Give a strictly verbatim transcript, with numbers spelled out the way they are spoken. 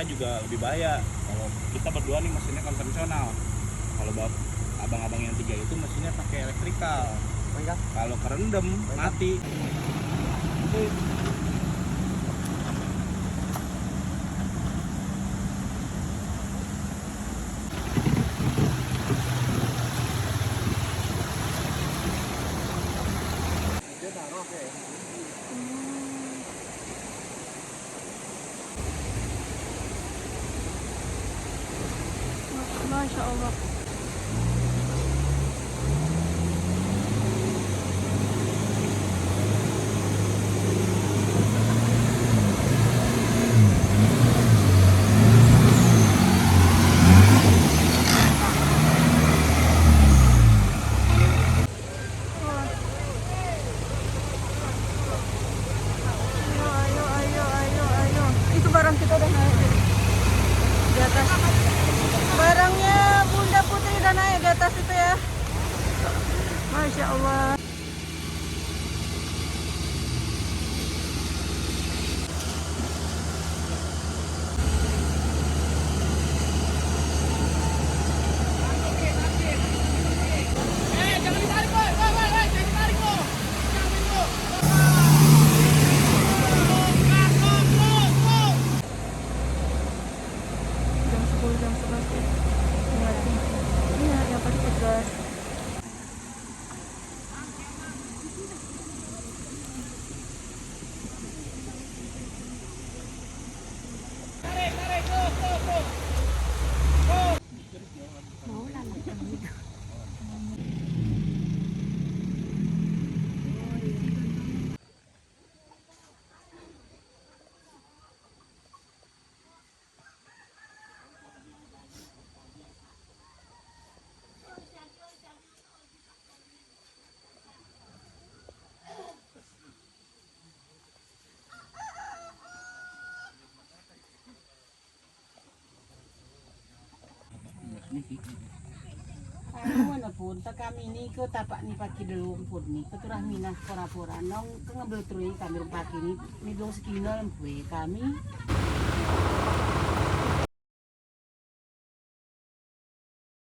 Juga lebih bahaya. Kalau kita berdua nih mesinnya konvensional. Kalau bab-, abang-abang yang tiga itu mesinnya pakai elektrikal. Kalau kerendam, mati. Masya Allah. Ayo, ayo, ayo, ayo, ayo. Itu barang kita udah naik di atas. Barangnya Bunda Putri udah naik di atas itu ya. Masya Allah. Jam sepuluh, jam sebelas ya. Iya, iya, yang paling tegas. Anu mana pun, tak kami ni ke tapak ni paki dulu pun ni, ke turah minah pura-pura nong ke ngambil terus kami rumah kini, ni dong sekina lempui kami.